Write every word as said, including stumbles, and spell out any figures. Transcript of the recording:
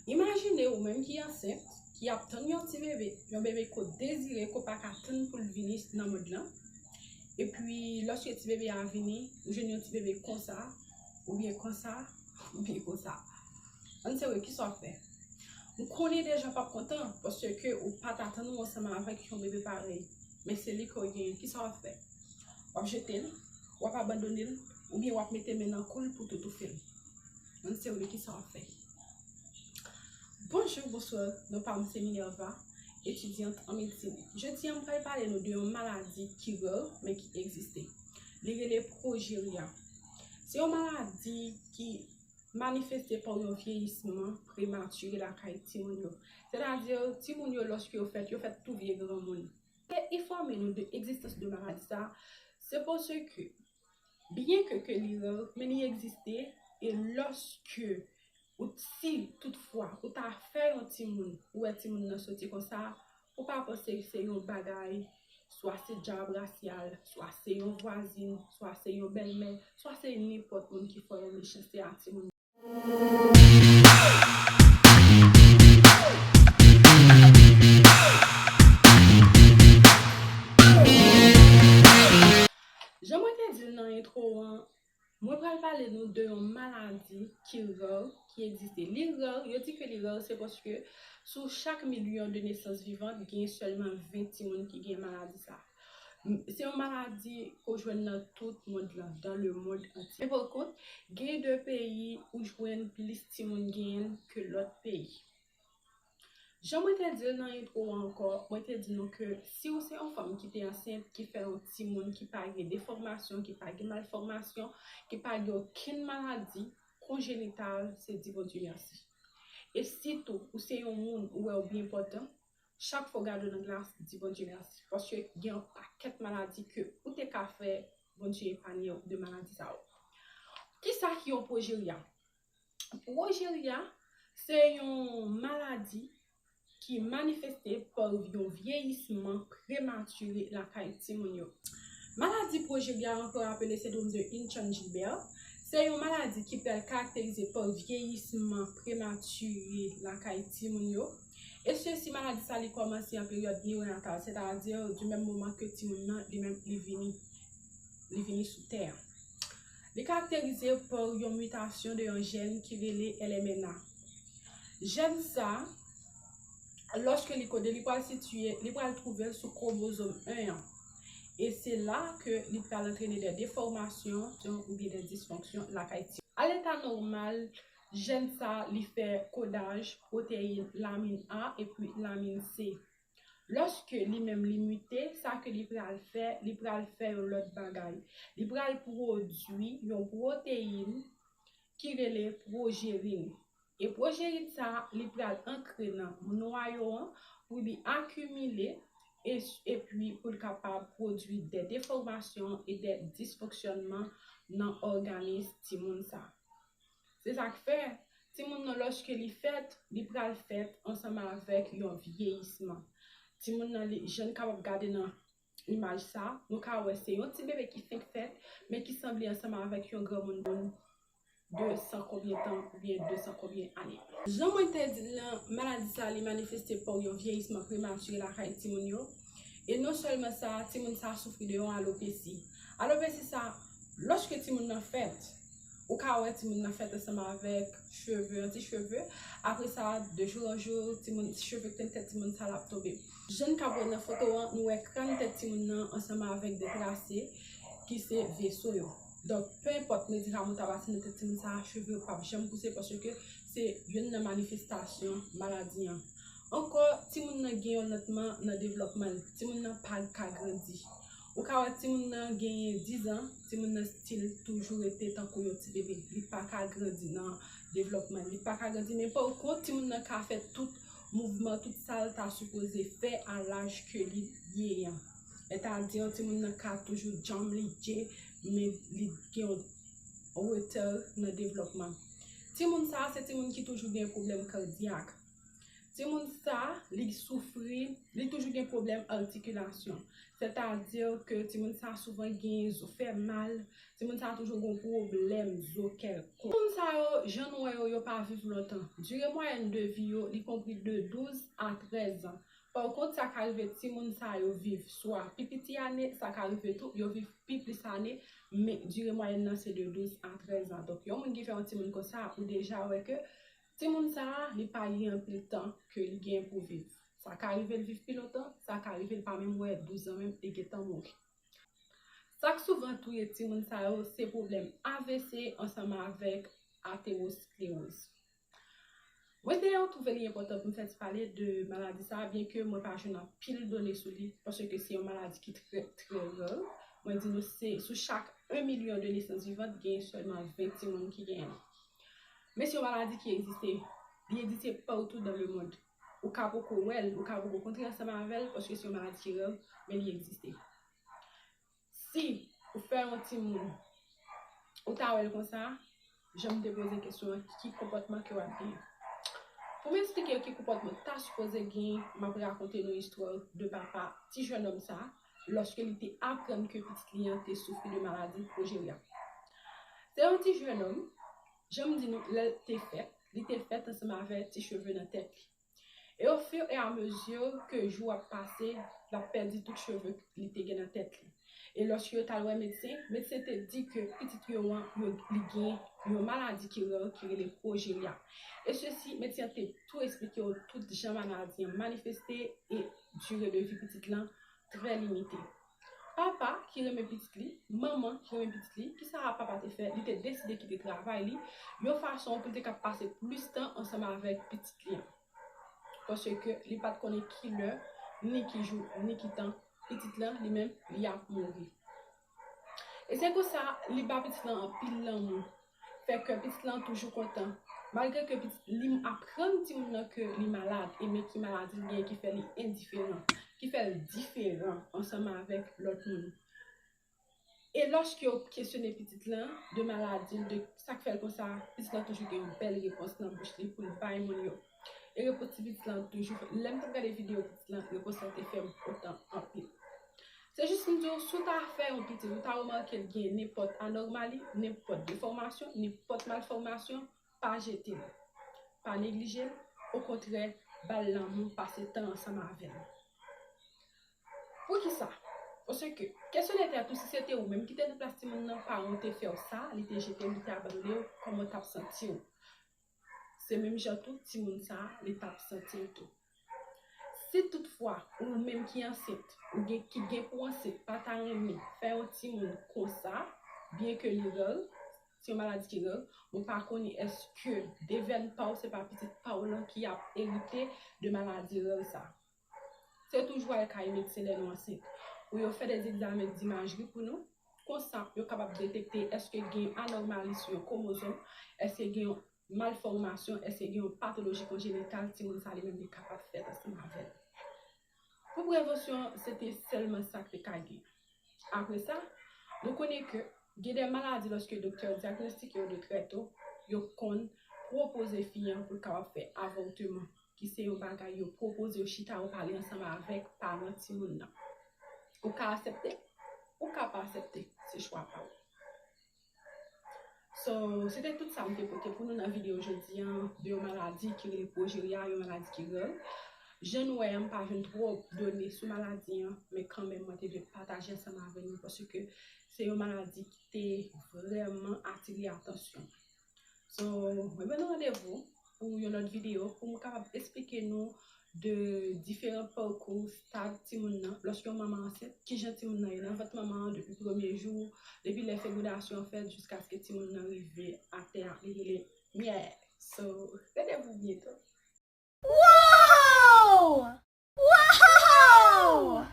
Imajine ou menm ki ansent, ki ap tann yon ti bebe, yon bebe ke w dezire, ke w pa ka tann pou l vini nan mond lan. Epi, lòske ti bebe a vini, ou jwenn yon ti bebe konsa, oubyen konsa, oubyen konsa. Ann serye, kisa w ap fè? M konnen deja w p ap kontan, paske ou pa t atann ou ansanm avèk yon bebe parèy. Men se li ke w genyen, kisa w ap fè? W ap jete l, w ap abandone l, oubyen w ap mete men nan kou l pou w toufe l. Ann serye, kisa w ap fè? Bonjou, bonswa, non pa m se Minerva, etidyant an medsin. Jodi a, m pral pale nou de yon maladi ki rè, men ki egziste. Li rele projerya. Se yon maladi ki manifeste pa yon vyeyisman prematire lakay timoun yo. Sètadi, timoun yo, lòske yo fèt, yo fèt tou vye granmoun. Te enfòme nou de egzistans de maladi sa, se paske, byen ke, ke li rè, men li egziste, e lòske ou, si toutfwa ou ta fè yon timoun, ou wè timoun nan soti konsa, ou pa panse se yon bagay, swa se dyab rasyal, swa se yon vwazin, swa se yon bèlmè, swa se nenpòt moun ki fè yon mechanste a timoun. Jan mwen te di l nan entwo an, mwen pral pale nou de yon maladi ki rè, ki egziste. Li rè, yo di ke li rè, se paske sou chak milyon de nesans vivan, gen sèlman ven timoun ki gen maladi sa. M-, se yon maladi ke w jwenn nan tout mond lan, dans le monde entier. Men pa kont, gen de peyi ou jwenn plis timoun genyen l ke lòt peyi. Jan mwen te di l nan entwo an ankò, mwen te di nou ke si w se yon fanm ki te ansent, ki fè yon timoun, ki pa gen defòmasyon, ki pa gen malfòmasyon, ki pa gen okenn maladi konjenital, se di Bondye mèsi. E sitou, ou se yon moun, ou wè w byen pòtan, chak fwa w gade w nan glas, di Bondye mèsi. Paske gen yon pakèt maladi ke ou te ka fè, Bondye epanye w de maladi sa yo. Kisa ki yon projerya? Projerya, se yon maladi ki manifeste pa yon vyeyisman prematire lakay timoun yo. Maladi projerya, ankò apele sendwòm de Hinchon-Gilbert, se yon maladi ki pral karakterize pa vyeyisman prematire lakay timoun yo. E sesi, maladi sa li kòmanse an peryòd neonatal, sètadi di menm moman ke timoun nan li menm li vini, li vini sou tè a. Li karakterize pa yon mitasyon de yon jèn ki rele L M N A. Jèn sa, lòske li kode, li pral sitiye, li pral twouve l sou kwomozòm en an. E se la ke li pral antrene de defòmasyon oubyen de disfonksyon lakay timoun. A leta nòmal, jèn sa, li fè kodaj pwoteyin lamin A epi lamin C. Lòske li menm li mite, sa ke li pral fè, li pral fè yon lòt bagay. Li pral pwodui yon pwoteyin ki rele pwojerin. E pwojerin sa, li pral ankre nan nwayo an pou li akimile e, epi pou l kapab pwodui de defòmasyon e de disfonksyònman nan òganis timoun sa. Se sa k fè, timoun nan, lòske li fèt, li pral fèt ansanm avèk yon vyeyisman. Timoun nan, li, jan n kapab gade nan imaj sa, nou ka wè se yon ti bebe ki fenk fèt, men ki sanble ansanm avèk yon granmoun de san konbyen tan oubyen de san konbyen ane. Jan mwen te di l lan, maladi sa, li manifeste pa yon vyeyisman prematire lakay timoun yo. E non sèlman sa, timoun sa soufri de yon alopesi. Alopesi sa, lòske timoun nan fèt, ou ka wè timoun nan fèt ansanm avèk cheve, anti cheve. Apre sa, de jour en jour, timoun, cheve k te nan tèt timoun sa l ap tonbe. Jan n ka wè nan foto an, nou wè kràn tèt timoun nan ansanm avèk de trase ki se veso yo. Donk, pe enpòt medikaman ou ta pase nan tèt timoun sa, cheve yo p ap janm pouse paske se youn nan manifestasyon maladi an. Ankò, timoun nan gen yon lantman nan devlòpman l. Timoun nan pa ka grandi. Ou ka wè timoun nan genyen diz an, timoun nan still toujou rete tankou yon ti bebe. Li pa ka grandi nan devlòpman l. Li pa ka grandi, men pa kont, timoun nan ka fè tout mouvman, tout sa l ta sipoze fè a laj ke li ye an. Sètadi, timoun nan ka toujou djanm, li dje, men li gen yon retè nan devlòpman. Timoun sa a, se timoun ki toujou gen pwoblèm kadyak. Timoun sa, li soufri, li toujou gen pwoblèm atikilasyon. Sètadi ke timoun sa souvan gen zo fè mal, timoun sa toujou gen pwoblèm zo kèlkonk. Timoun sa yo, jan nou wè yo, yo pa viv lontan. Dire mwayèn de vi yo, li konpri de douz a trèz an. Pakont, sa ka rive timoun sa yo viv swa pi piti ane, sa ka rive tou yo viv pi plis ane, men dire mwayèn nan se de douz a trèz an. Donk, yon moun ki fè yon timoun konsa, ou deja wè ke timoun sa a, li pa gen anpil tan ke li gen pou viv. Sa ka rive l viv pi lontan, sa ka rive l pa menm wè douz an menm, li gentan mouri. Sa k souvan touye timoun sa yo, se pwoblèm A V C ansanm avèk atewosklewoz. Mwen te twouve li enpòtan pou m fè ti pale de maladi sa a, byen ke mwen pa jwenn anpil done sou li, paske se yon maladi ki trè, trè rè. Mwen di nou, se sou chak en milyon de nesans vivant, gen sèlman ven timoun ki genyen li. Men se yon maladi ki egziste. Li egziste partou dans le monde. Ou ka poko wè l, ou ka poko kontre ansanm avè l, paske se yon maladi ki rè, men li egziste. Si ou fè yon timoun, ou ta wè l konsa, jan m te poze kesyon an, ki konpòtman ke w ap genyen? Pou m eksplike ki konpòtman w ta sipoze genyen, m ap rakonte nou istwa de papa ti jennonm sa, lòske li te aprann ke pitit li an te soufri de maladi pwojerya. Se yon ti jennonm, jan m di nou, lè l te fèt, li te fèt ansanm avè ti cheve nan tèt li. E ofiremezi ke jou ap pase, l ap pèdi tout cheve li te gen nan tèt li. E lòske yo t al wè medsen, medsen te di ke pitit yo an, yo, li gen yon maladi ki rè ki rele pwojerya. E sesi, medsen an te tou eksplike yo tout jan maladi an manifeste e dire de vi pitit lan trè limite. Papa ki renmen pitit li, manman ki renmen pitit li, kisa papa te fè? Li te deside kite travay li, yon fason pou l te ka pase plis tan ansanm avèk pitit li an. Paske li pa t konnen ki lè, ni ki jou, ni ki tan, pitit lan, li menm, li ap mouri. E se konsa, li ba pitit lan anpil lanmou. Fè kè pitit lan toujou kontan. Malgre ke pitit li aprann timoun nan ke li malad, e men ki maladi l genyen ki fè li endiferan, ki fè l diferan ansanm avèk lòt moun. E lòske yo kesyone pitit lan de maladi l, de sa k fè l konsa, pitit lan toujou gen yon bèl repons nan bouch li pou l bay moun yo. E repons ti pitit lan toujou, lè m t ap gade videyo pitit lan, repons lan te fè m kontan anpil. Se jis m di w, si w ta fè yon pitit, ou ta remake l gen nenpòt anomali, nenpòt defòmasyon, nenpòt malfòmasyon, pa jete l. Pa neglije l, okontrè, ba l lanmou, pase tan ansanm avè l. Poukisa? Paske, kesyone tèt ou, si se te ou menm ki te nan plas timoun nan, paran w te fè w sa, li te jete w, li te abandone w, kòman w t ap santi w? Se menm jan tou, timoun sa, li t ap santi l tou. Si toutfwa, ou menm ki ansent, ou gen, ki gen pou ansent, pa ta renmen fè yon timoun konsa, byen ke li rè, se yon maladi ki rè, mwen pa konnen èske devèn pa w, se pa pitit pa w lan ki ap erite de maladi rè sa. Se toujou al kay medsen lè nou ansent, pou yo fè de egzamen dimajri pou nou. Konsa, yo kapab detekte èske gen anòmali sou yon kwomozòm, èske gen yon malfòmasyon, èske gen yon patoloji konjenital, timoun sa li menm li kapab fèt ansanm avè l. Pou prevansyon, se te sèlman sa k te ka gen. Apre sa, nou konnen ke gen de maladi lòske doktè dyagnostike yo de trè to, yo konn pwopoze fi an pou l kapab fè avòteman, ki se yon bagay yo pwopoze, yo chita, yo pale ansanm avèk paran timoun nan. Ou ka aksepte, ou ka pa aksepte, se chwa pa w. So, se te tout sa m te pote pou nou nan videyo jodi an, de yon maladi ki rele pwojerya, yon maladi ki rè. Jan nou wè an, m pa jwenn twòp done sou maladi an, men kanmenm mwen te vle pataje ansanm avè nou, paske se yon maladi ki te vrèman atire atansyon. So, mwen ban nou randevou pou yon lòt videyo, pou m kapab eksplike nou de diferan pakou, stad timoun nan, lòske yon manman ansent, kijan timoun nan ye nan vant manman an depi premye jou, depi lè fekondasyon an fèt jiskaske timoun nan rive atè a, li rele myè. So, randevou byento. Wow! Wow!